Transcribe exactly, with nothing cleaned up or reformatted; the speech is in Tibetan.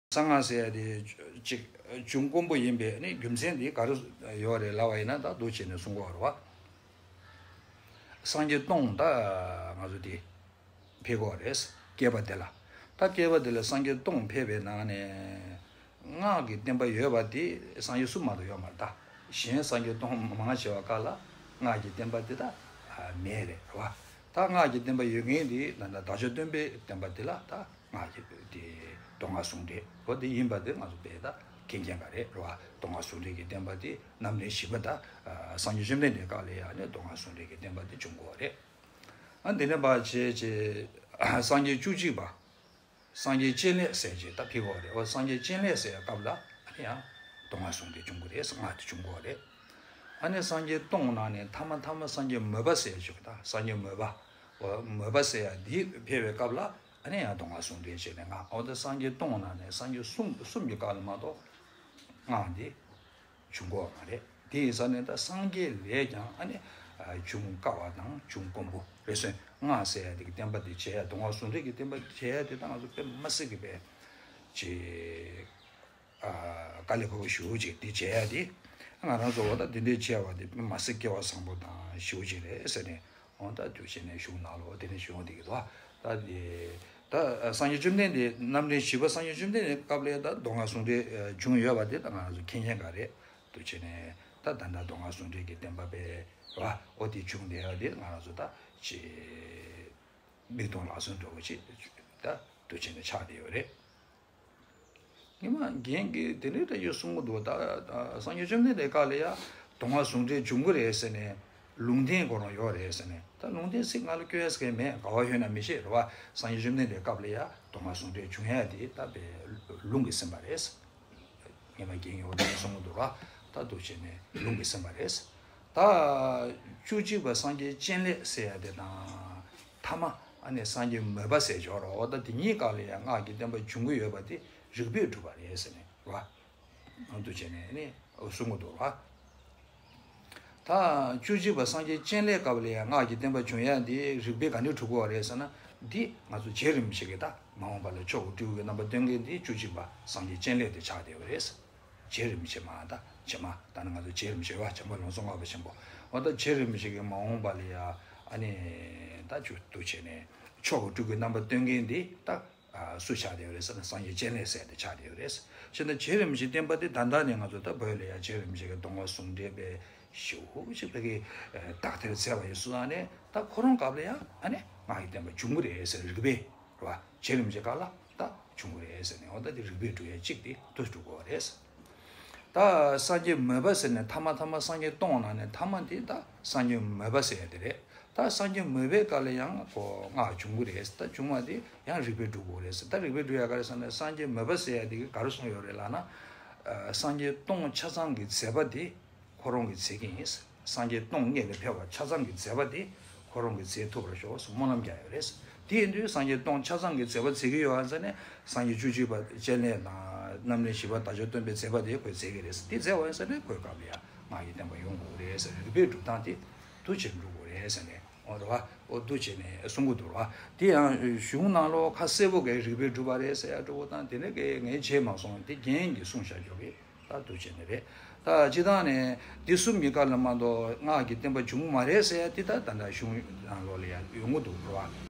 གསང་སྔགས་ཟེར་ཡ་དེ་ཅིག་བྱུང་དཀོན་པོ་ཡིན་པའི་ནི་རྒྱུ་མཚན་དེ་ག་རེ་ཡོད་རེད་ལབ་པ་ཡིན་ན། ད་འདུག་བྱས་ནས་གསུང་གི་ཡོད་རེད་བ། སངས་རྒྱས་སྟོང་ད་ང་ཚོ་དེ་ཕེབས་ཀྱི་ཡོད་རེད། བསྐལ་པ་དེ་ལ། ད་བསྐལ་པ་དེ་ལ་སངས་རྒྱས་སྟོང་ཕེབས་པའི་ནང་ནས་སྔགས་ཀྱི་བསྟན་པ་ཡོད་པ་དེ་སངས་རྒྱས་གསུམ་མ་གཏོགས་ཡོད་མ་རེད། ད་གཞན་སངས་རྒྱས་སྟོང་མང་ཆེ་བ་ཁག་ལ་སྔགས་ཀྱི་བསྟན་པ་དེ་ད་མེད་རེད་བ། ད་སྔགས་ཀྱི་བསྟན་པ་ཡོད་མཁན་དེ་ད་ད་བདག་ཅག་སྟོན་པའི་བསྟན་པ་དེ་ལ་ད་སྔགས་ཀྱི་དེ་མདོ་སྔགས་ཟུང་འབྲེལ་འོ་དེ་ཡིན་པ་དེ་ང་ཚོ་དཔེ་ད་མཁྱེན་མཁྱེན་ག་རེད་རེད་བ། མདོ་སྔགས་ཟུང་འབྲེལ་གྱི་བསྟན་པ་དེ་རྣམ་འདྲེན་བཞི་པ་ད་སངས་རྒྱས་བཅོམ་ལྡན་འདས་སྐབས་ལ་ཡང་ནས་མདོ་སྔགས་ཟུང་འབྲེལ་གྱི་བསྟན་པ་དེ་བྱུང་དགོས་རེད། ཨ་འདི་ནས་ཕར་བྱས་རྗེས་སངས་རྒྱས་བཅུ་གཅིག་པ། སངས་རྒྱས་སྤྱན་ལེགས་ཟེར་རྗེས་ད་ཕེབས་དགོས་རེད། འོ་སངས་རྒྱས་སྤྱན་ལེགས་ཟེར་སྐབས་ལ་ཨ་ནི་ཡང་མདོ་སྔགས་ཟུང་འབྲེལ་བྱུང་གི་རེད། སྔགས་དེ་བྱུང་དགོས་རེད། ཨ་ནི་སངས་རྒྱས་སྟོང་ནང་ནས་ཐ་མ་ཐ་མ་སངས་རྒྱས་མོས་པ་ཟེར་བྱུང་ད་སངས་རྒྱས་མོས་པ། འོ་མོས་པ་ཟེར་ཡ་འདི་ཕེབས་པའི་སྐབས་ལ་ཨ་ནི་ཡང་མདོ་སྔགས་ཟུང་འབྲེལ་བྱས་ནས་སྔགས། འོ་ད་སངས་རྒྱས་སྟོང་ནང་ནས་སངས་རྒྱས་གསུམ་གསུམ་གྱི་སྐབས་ལ་མ་གཏོགས་སྔགས་འདི་བྱུང་གི་མ་རེད། དེ་ཡིན་ས་ནས་ད་སངས་རྒྱས་ལས་ཀྱང་ཨ་ནི་བྱུང་དཀའ་བ་དང་བྱུང་དཀོན་པོ་རེད་སོང་། སྔགས་ཟེར་ཡ་དེ་གི་བསྟན་པ་དེ་བྱེད་ཡ་མདོ་སྔགས་ཟུང་འབྲེལ་གྱི་བསྟན་པ་བྱེད་ཡ་དེ་ད་ང་ཚོ་དཔེ་མི་སྲིད་ཀྱི་དཔེ་ཅིག་དཀའ་ལས་ཁག་པོ་ཞེ་པོ་ཅིག་དེ་བྱེད་ཡ་དེ་ང་རང་ཚོ་འོ་ད་དེ་འདྲའི་བྱེད་ཡ་བ་དེ་དཔེ་མི་སྲིད་སྐལ་བ་བཟང་པོ་དང་ཞེ་པོ་ཅིག་རེད་ཟེར་ནས། འོ་ད་འདུག་བྱས་ནས་གཞུང་ནང་ལོགས་དེ་ནས་གཞུང་འདི་གི་དོ། ད་དེ་ད་སངས་རྒྱས་བཅོམ་ལྡན་འདས་རྣམ་འདྲེན་བཞི་པ་སངས་རྒྱས་བཅོམ་ལྡན་འདས་སྐབས་ལ་ད་མདོ་སྔགས་ཟུང་འབྲེལ་བྱུང་ཡོད་པ་དེ་ད་ང་རང་ཚོ་མཁྱེན་མཁྱེན་ག་རེད། འདུག་བྱས་ནས་ད་ད་ལྟ་མདོ་སྔགས་ཟུང་འབྲེལ་གྱི་བསྟན་པ་སྤེལ་བ་འོ་དེ་བྱུང་བསྡད་ཡོད་དེ་ང་རང་ཚོ་ད་ཅི་མིག་མཐོང་ལག་ཟིན་འདྲ་བོ་ཅིག་ད་འདུག་བྱས་ནས་ཆགས་བསྡད་ཡོད་རེད། ཉི་མ་རྒན་གྱིས་དེ་འདྲའི་འདྲ་ཡོད་གསུང་གི་འདུག་ད་སངས་རྒྱས་བཅོམ་ལྡན་འདས་སྐབས་ལ་ཡ་མདོ་སྔགས་ཟུང་འབྲེལ་བྱུང་གི་རེད་ཟེར་ནས་ལུང་བསྟན་ཁོ་རང་ཡོད་རེད་ཟེར་ནས། ད་ལུང་བསྟན་ཚིག་ང་ལ་སྐྱོན་ཡ་ཟེར་མཁན་མེད། ག་བ་ཡོད་ན་མི་ཤེས་རེད་བ། སངས་རྒྱས་བཅོམ་ལྡན་འདས་སྐབས་ལ་ཡ་མདོ་སྔགས་ཟུང་འབྲེལ་བྱུང་ཡ་དེ་ད་དཔེ་ལུང་གིས་ཟིན་པ་རེད། ཉི་མ་རྒན་གྱིས་འོ་འདྲ་གསུང་གི་འདུག་ར། ད་འདུག་བྱས་ནས་ལུང་གིས་ཟིན་པ་རེད། ད་བཅུ་གཅིག་པ་སངས་རྒྱས་སྤྱན་ལེགས་ཟེར་ཡ་དེ་དང་། ཐ་མ་ཨ་ནི་སངས་རྒྱས་མོས་པ་ཟེར་འཇོག་རོགས། ད་དེ་གཉིས་སྐབས་ལ་ཡང་སྔགས་ཀྱི་བསྟན་པ་འབྱུང་གི་ཡོད་པ་དེ་རིགས་པས་གྲུབ་པ་རེད་ཟེར་ནས་ར། འདུག་བྱས་ནས་ནི་གསུང་གི་འདུག་ར། ད་བཅུ་གཅིག་པ་སངས་རྒྱས་སྤྱན་ལེགས་སྐབས་ལ་ཡང་སྔགས་ཀྱི་བསྟན་པ་འབྱུང་ཡ་འདི་རིགས་པས་ག་ནས་གྲུབ་དགོས་པ་རེད་ཟེར་ན། འདི་ང་ཚོ་རྗེ་རིན་པོ་ཆེ་གིས་ད་མ་འོངས་པ་ལ་མཆོག་གི་སྤྲུལ་སྐུའི་རྣམ་པ་སྟོན་མཁན་འདི་བཅུ་གཅིག་པ་སངས་རྒྱས་སྤྱན་ལེགས་དེ་ཆགས་བསྡད་པ་རེད། རྗེ་རིན་པོ་ཆེ་མ་ད་རྗེ་མ་ད་ནི་ང་ཚོ་རྗེ་རིན་པོ་ཆེ་བ་རྗེ་མ་ལམ་སྲོལ་བསྔགས་པ་ཆེན་པོ། འོ་ད་རྗེ་རིན་པོ་ཆེ་གིས་མ་འོངས་པ་ལ་ཡ་ཨ་ནི་ད་བཅུ་འདུག་བྱས་ནས་མཆོག་གི་སྤྲུལ་སྐུའི་རྣམ་པ་སྟོན་མཁན་འདི་ད་སུ་ཆགས་བསྡད་ཡོད་རེད་ཟེར་ན་སངས་རྒྱས་སྤྱན་ལེགས་ཟེར་དེ་ཆགས་བསྡད་ཡོད་རེད། བྱས་ན་རྗེ་རིན་པོ་ཆེའི་བསྟན་པ་འདི་ད་ལྟ་ནས་ང་ཚོ་ད་བོད་ལ་ཡ་རྗེ་རིན་པོ་ཆེ་གི་མདོ་སྔགས་ཟུང་འབྲེལ་པའི་ཞེ་པོ་ཅིག་ཕ་གི་དག་ཐེར་མཛད་པ་ཡིན་སོང་ནས། ད་ཁོ་རང་སྐབས་ལ་ཡ་ཨ་ནི་སྔགས་ཀྱི་བསྟན་པ་འབྱུང་གི་རེད་ཟེར་རིགས་པས་རེད་བ། རྗེ་རིན་པོ་ཆེ་སྐབས་ལ་ད་བྱུང་གི་རེད་ཟེར་ནས། འོ་ད་དེ་རིགས་པས་སྒྲུབ་ཡས་གཅིག་དེ་དུ་སྒྲུབ་དགོས་རེད། ད་སངས་རྒྱས་མོས་པ་ཟེར་ནས་ཐ་མ་ཐ་མ་སངས་རྒྱས་སྟོང་ནང་ནས་ཐ་མ་དེ་ད་སངས་རྒྱས་མོས་པ་ཟེར་ཡ་དེ་རེད། ད་སངས་རྒྱས་མོས་པའི་སྐབས་ལ་ཡང་ཁོ་སྔགས་འབྱུང་གི་རེད། ད་བྱུང་བ་དེ་ཡང་རིགས་པས་སྒྲུབ་དགོས་རེད་ཟེར། ད་རིགས་པས་སྒྲུབ་ཡ་ག་རེ་ཟེར་ན། སངས་རྒྱས་མོས་པ་ཟེར་ཡ་དེ་གིས་ག་རེ་གསུངས་ཡོད་རེད་ལབ་ན། ཨ་སངས་རྒྱས་སྟོང་ཆ་ཚང་གི་མཛད་པ་དེ་ཁོ་རང་གིས་མཛད་ཀྱི་ཡིན། སངས་རྒྱས་སྟོང་སྔོན་ལ་ཕེབས་པ་ཆ་ཚང་གི་མཛད་པ་དེ་ཁོ་རང་གིས་མཛད་ཐུབ་པར་ཤོག་ཟེར་སྨོན་ལམ་རྒྱག་ཡོད་རེད། དེ་ཡིན་དུས་སངས་རྒྱས་སྟོང་ཆ་ཚང་གི་མཛད་པ་མཛད་ཀྱི་ཡོད་པ་ཟེར་ནས། སངས་རྒྱས་བཅུ་གཅིག་པ་སྤྱན་ལེགས་དང་རྣམ་འདྲེན་བཞི་པ་བདག་ཅག་སྟོན་པའི་མཛད་པ་དེ་ཁོས་མཛད་ཀྱི་རེད་ཟེར། དེ་མཛད་པ་ཡིན་ཟེར་ནས་ཁོའི་སྐབས་ལ་ཡང་སྔགས་ཀྱི་བསྟན་པ་ཡོང་དགོས་རེད་ཟེར་ནས། རིགས་པས་སྒྲུབ་སྟངས་དེ་འདུག་བྱས་འགྲོ་དགོས་རེད་ཟེར་ནས། འོ་རེད་བ། འོ་འདུག་བྱས་ནས་གསུང་གི་འདུག་རེད་བ། དེ་ཡང་གཞུང་ནང་ལོགས་ཁ་གསལ་པོ་གི་རིགས་པས་གྲུབ་པ་རེད་ཟེར་ཡ་འདྲ་བོ་དང་དེ་འདྲ་གི་ངས་བརྗེད་མ་སོང་། དེ་རྒན་གྱིས་གསུངས་བཞག་རྒྱུ་རེད། ད་འདུག་བྱས་ནས་རེད། ད་སྤྱིར་བཏང་ནས་འདི་གསུམ་གྱི་སྐབས་ལ་མ་གཏོགས་སྔགས་ཀྱི་བསྟན་པ་བྱུང་མ་རེད་ཟེར་ཡ་དེ་ད་ད་ལྟ་གཞུང་ནང་ལོགས་ལ་ཡང་ཡོང་གི་འདུག་རེད་བ།